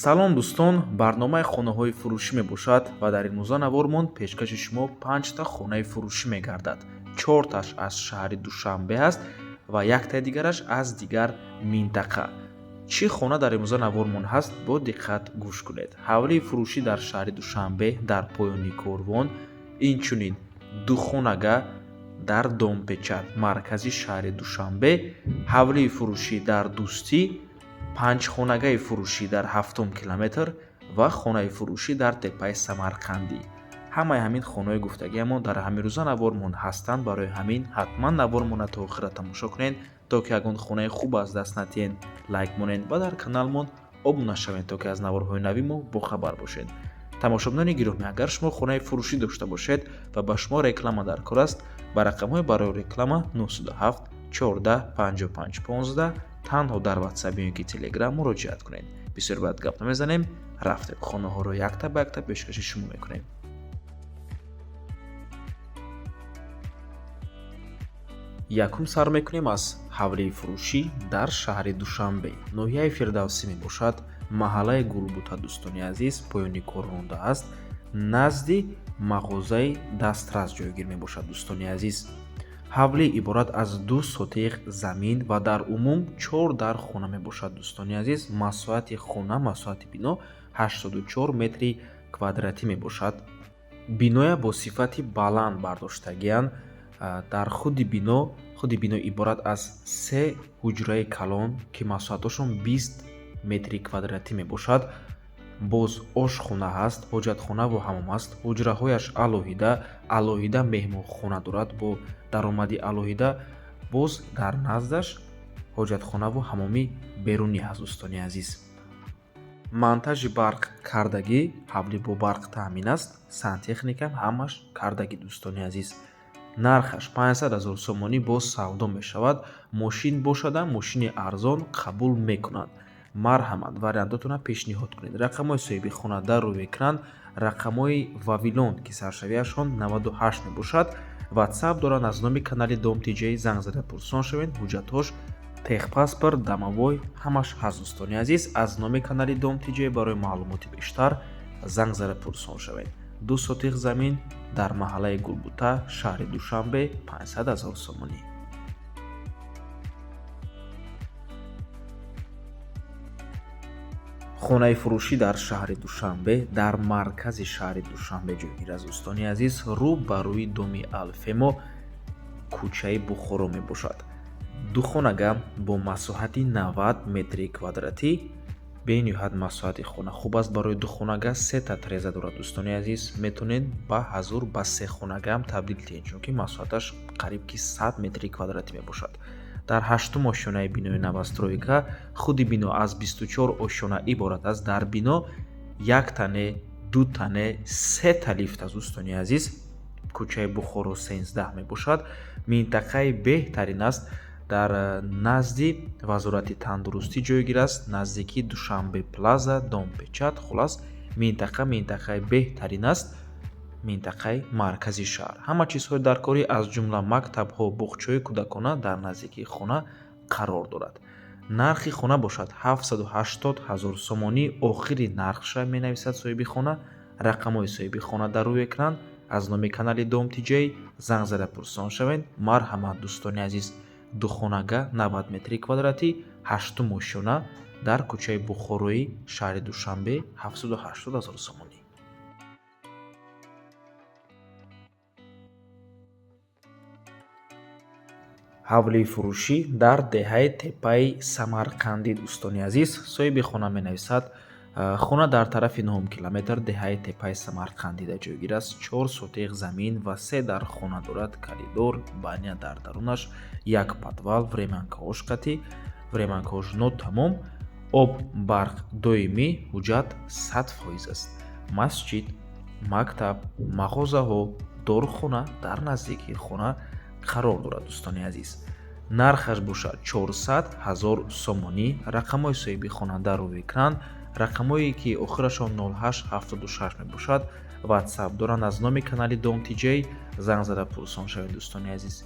Салом, дӯстон! Барномаи хонаҳои фурӯшӣ мебошад ва дар имрӯза навормон пешкаши шумо панҷта хонаи фурӯшӣ мегардад. Чорташ аз шаҳри Душанбе аст ва яктаи дигараш аз дигар минтақа. Чӣ хона дар имрӯза навормон ҳаст, бо диққат гӯш кунед. Ҳавлии фурӯшӣ дар шаҳри Душанбе, дар поёни корвон, инчунин духонага дар Домпечат, маркази шаҳри Душанбе, ҳавлии фурӯшӣ дар Дӯстӣ, панҷхонагаи фурӯшӣ дар ҳафтум километр ва хонаи фурӯшӣ дар теппаи Самарқандӣ. Ҳамаи ҳамин хонаҳои гуфтагиамон дар ҳамин рӯза навормон ҳастанд. Барои ҳамин ҳатман навормонро то охира тамошо кунед, то ки ягон хонаи хуб аз даст натиҳед. Лайк монед ва дар каналмон обуна шавед, то ки аз наворҳои нави мо бохабар бошед. Тамошобинони гиромӣ, агар шумо хонаи фурӯшӣ дошта бошед ва ба шумо реклама дар кор аст, ба рақамҳои барои реклама 907 14 55 15 танҳо дар Ватсап ё ки Телеграм муроҷиат кунед. Бисёр баъд гап намезанем, рафтем, хонаҳоро якта ба якта пешкаши шумо мекунем. Якум сар мекунем аз ҳавлии фурӯшӣ дар шаҳри Душанбе, ноҳияи Фирдавсӣ мебошад, маҳаллаи Гулбута. Дӯстони азиз, поёни корвонда аст, назди мағозаи дастрас ҷойгир мебошад. Дӯстони азиз, ҳавлӣ иборат аз 2 сотиқ замин ва дар умум чор дар хона мебошад. Дӯстони азиз, масоҳати хона, масоҳати бино 84 метри квадратӣ мебошад. Биноя бо сифати баланд бардоштагианд. Дар худи бино, худи бино иборат аз се ҳуҷраи калон, ки масоҳаташон 20 метри квадратӣ мебошад. Боз ошхона ҳаст, ҳоҷатхонаву ҳамом аст, ҳуҷраҳояш алоҳида, алоҳида меҳмонхона дорад бо даромади алоҳида. Боз дар наздаш ҳоҷатхонаву ҳамоми берунӣ ҳаст. Дӯстони азиз, монтажи барқ кардагӣ, ҳавлӣ бо барқ таъмин аст, сантехникам ҳамаш кардагӣ. Дӯстони азиз, нархаш 500 ҳазор сомонӣ, боз савдо мешавад. Мошин бошадам, мошини арзон қабул мекунанд. Марҳамат, вариантотонро пешниҳод кунед. Рақамҳои соҳиби хона дар рӯи экран, рақамҳои Вавилон, ки саршавиашон 98 мебошад, Ватсап доранд. Аз номи канали Дом Тиҷай занг зада пурсон шавед. Ҳуҷҷатҳош, техпаспорт, домовой ҳамаш ҳаст. Дӯстони азиз, аз номи канали Дом Тиҷай барои маълумоти бештар занг зада пурсон шавед. 2 сотиқ замин дар маҳаллаи Гулбута, шаҳри Душанбе, 500 ҳазор сомонӣ. Хонаи фурӯшӣ дар шаҳри Душанбе, дар маркази шаҳри Душанбе ҷойгир аст. Дӯстони азиз, рӯ ба рӯи доми Алфемо, кӯчаи Бухоро мебошад. Духонага бо масоҳати 90 метри квадратӣ. Бениҳоят масоҳати хона хуб аст барои духонага. Сета треза дорад. Дӯстони азиз, метавонед ба ҳазур ба сехонагаам табдил диҳед, чунки масоҳаташ қариб ки 100 метри квадратӣ мебошад. Дар ҳаштум ошёнаи бинои новостройка. Худи бино аз 24 ошёна иборат аст. Дар бино як тане, ду тане, сета лифт аст. Дӯстони азиз, кӯчаи Бухоро 13 мебошад, минтақаи беҳтарин аст. Дар назди Вазорати тандурустӣ ҷойгир аст, наздикии Душанбе Плаза, Домпечат. Хулас, минтақа минтақаи беҳтарин аст, минтақаи маркази шаҳр. Ҳама чизҳои даркорӣ, аз ҷумла мактабҳо, боғчаҳои кӯдакона дар наздикии хона қарор дорад. Нархи хона бошад 780 ҳазор сомонӣ, охири нархша менависад соҳиби хона. Рақамҳои соҳиби хона дар рӯи экран. Аз номи канали Дом Тиҷай занг зада пурсон шавед. Марҳамат, дӯстони азиз, духонага, 90 метри квадратӣ, ҳаштум ошёна, дар кӯчаи Бухороӣ, шаҳри Душанбе, 780 ҳазор сомонӣ. Ҳавлии фурӯшӣ дар деҳаи теппаи Самарқандӣ. Дӯстони азиз, соҳиби хона менависад: хона дар тарафи нуҳум километр, деҳаи теппаи Самарқандида ҷойгир аст. 4 сотиқ замин ва се дар хона дорад, коридор, баня, дар дарунаш як подвал, времянкаош қатӣ, времянкаош нотамом, об, барқ доимӣ, ҳуҷҷат 100% аст. Масҷид, мактаб, мағозаҳо, дорухона дар наздикии хона қарор дорад. Дӯстони азиз, нархаш бошад 400 ҳазор сомонӣ. Рақамҳои соҳиби хона дар рӯи экран, рақамҳое ки охирашон 0876 мебошад, Ватсап доранд. Аз номи канали Дом Тиҷей занг зада пурсон шавед. Дӯстони азиз,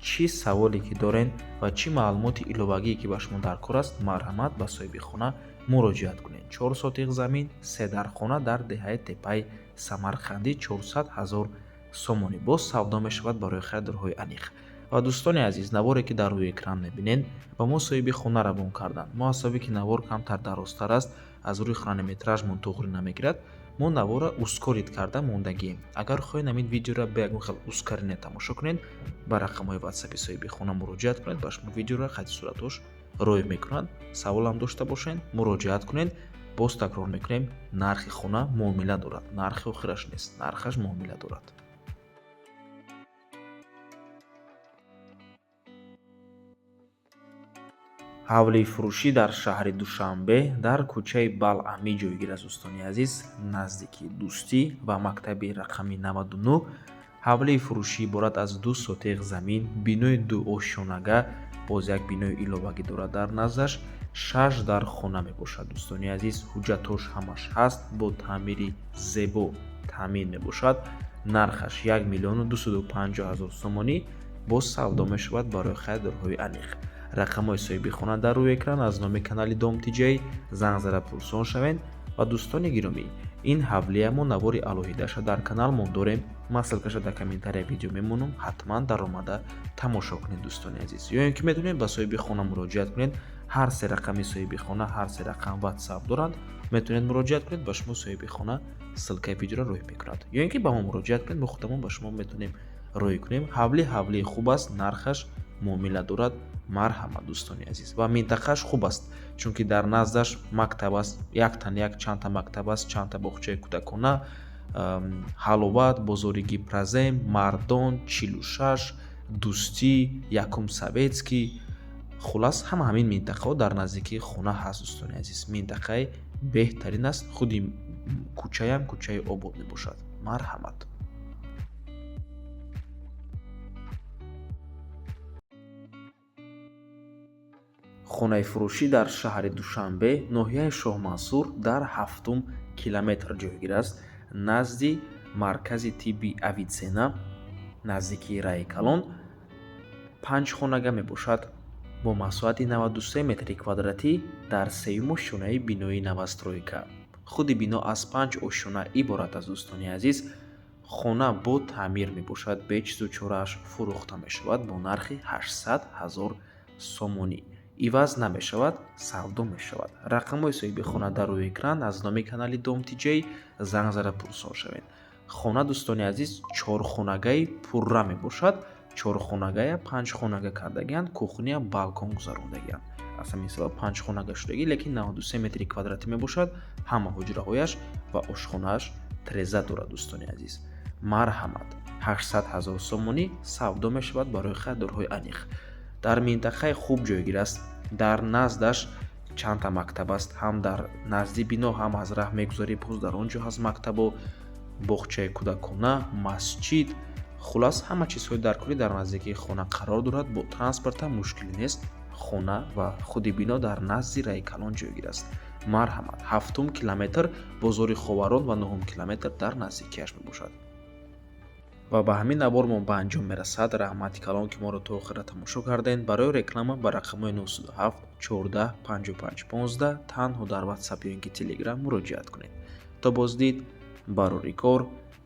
чӣ саволе ки дорен ва чӣ маълумоти иловагие ки ба шумо дар кор аст, марҳамат, ба соҳиби хона Муроҷиат кунед. 4 сотих замин, 3 дархона дар деҳаи Теппаи Самарқандӣ 400 ҳазор сомонӣ. Боз савдо мешавад барои харидорҳои аниқ. Ва дӯстони азиз, наворе ки дар рӯи экран мебинед, ба мо соҳиби хона равон карданд. Мо аз сабаби ки навор камтар дарозтар аст, аз рӯи хронометражмон туғри намегирад, мо наворро ускорить карда мондагием. Агар хоҳед ҳамин видеоро бе ягон хел ускорение тамошо кунед, ба рақамҳои ватсапи соҳиби хона муроҷиат кунед, ба шумо видеоро хати суратош рӯй мекунанд. Саволам дошта бошед, муроҷиат кунед. Боз такрор мекунем, нархи хона муомила дорад, нархи охираш нест, нархаш муомила дорад. Ҳавлии фурӯшӣ дар шаҳри Душанбе дар кӯчаи Балъамӣ ҷойгир аст, дӯстони азиз, наздики Дӯстӣ ва мактаби рақами 99. Ҳавлии фурӯшӣ иборат аз 2 сотиқ замин, бинои дуошёнага, боз як бинои иловагӣ дорад дар наздаш, 6 дар хона мебошад. Дӯстони азиз, ҳуҷҷатҳош ҳамаш ҳаст, бо таъмири зебо таъмин мебошад. Нархаш 1 миллиону 250 ҳазор сомонӣ, боз савдо мешавад барои харидорҳои аниқ. Рақамҳои соҳиби хона дар рӯи экран. Аз номи канали Дом Тиҷай занг зада пурсон шавед. Ва дӯстони гиромӣ, ин ҳавлия мо навори алоҳидаша дар каналмон дорем, ман ссылкаша дар комментария видео мемонам, ҳатман даромада тамошо кунед, дӯстони азиз. Ё ин ки метавонед ба соҳиби хона муроҷиат кунед. Ҳар се рақами соҳиби хона, ҳар се рақам ватсап доранд, метавонед муроҷиат кунед, ба шумо соҳиби хона ссылкаи видеоро рӯй мекунад. Ё ин ки ба мо муроҷиат кунед, мо худамон ба шумо метавонем рӯй кунем. Ҳавли ҳавлии хуб аст, нархаш муомила дорад. Марҳамат, дӯстони азиз. Ва минтақааш хуб аст, чунки дар наздаш мактаб аст, яктан як чандта мактаб аст, чандта боғчаи кӯдакона, Ҳаловат, бозори Гипрозем, Мардон, 46, Дӯстӣ, Якум Советский, хулас ҳама ҳамин минтақаҳо дар наздикии хона ҳаст, дӯстони азиз. Минтақаи беҳтарин аст, худи кӯчаям кӯчаи обод мебошад. Марҳамат. Хонаи фурӯшӣ дар шаҳри Душанбе, ноҳияи Шоҳмансур, дар 7-ум километр ҷойгир аст, назди маркази тибби Авитсена, наздикии раи калон. 5 хонага мебошад бо масоҳати 93 метри квадратӣ дар сеюм ошёнаи бинои новостройка. Худи бино аз 5 ошёна иборат аст, дӯстони азиз. Хона бо таъмир мебошад, бе чизу чорааш фурӯхта мешавад бо нархи 800 ҳазор сомонӣ. Иваз намешавад, савдо мешавад. Рақамҳои соҳиби хона дар рӯи экран. Аз номи канали Дом Тиҷай занг зада пурсон шавед. Хона, дӯстони азиз, чорхонагаи пурра мебошад. Чорхонагая панҷхонага кардагианд, кухня, балкон гузарондагианд. Аз ҳамин сабаб панҷхонага шудагӣ, лекин 93 метри квадратӣ мебошад. Ҳама ҳуҷраҳояш ва ошхонааш треза дорад, дӯстони азиз. Марҳамат, 800 ҳазор сомонӣ савдо мешавад барои харидорҳои аниқ. Дар минтақаи хуб ҷойгир аст, дар наздаш чандта мактаб аст, ҳам дар назди бино, ҳам аз раҳ мегузарӣ, боз дар он ҷо ҳаст мактабу боғчаи кӯдакона, масҷид, хулас ҳама чизҳои даркорӣ дар наздикии хона қарор дорад. Бо транспортам мушкилӣ нест. Хона ва худи бино дар назди раи калон ҷойгир аст. Марҳамат, 7-ум километр бозори Ховарон ва 9-ум километр дар наздикиаш мебошад. Ва ба ҳамин навормон ба анҷом мерасад. Раҳмати калон, ки моро то охира тамошо кардем. Барои реклама ба рақамҳои 907 14 55 15 танҳо дар WhatsApp ё ин ки Telegram муроҷиат кунед. То боздид, барори кор,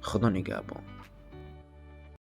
Худо нигаҳбон.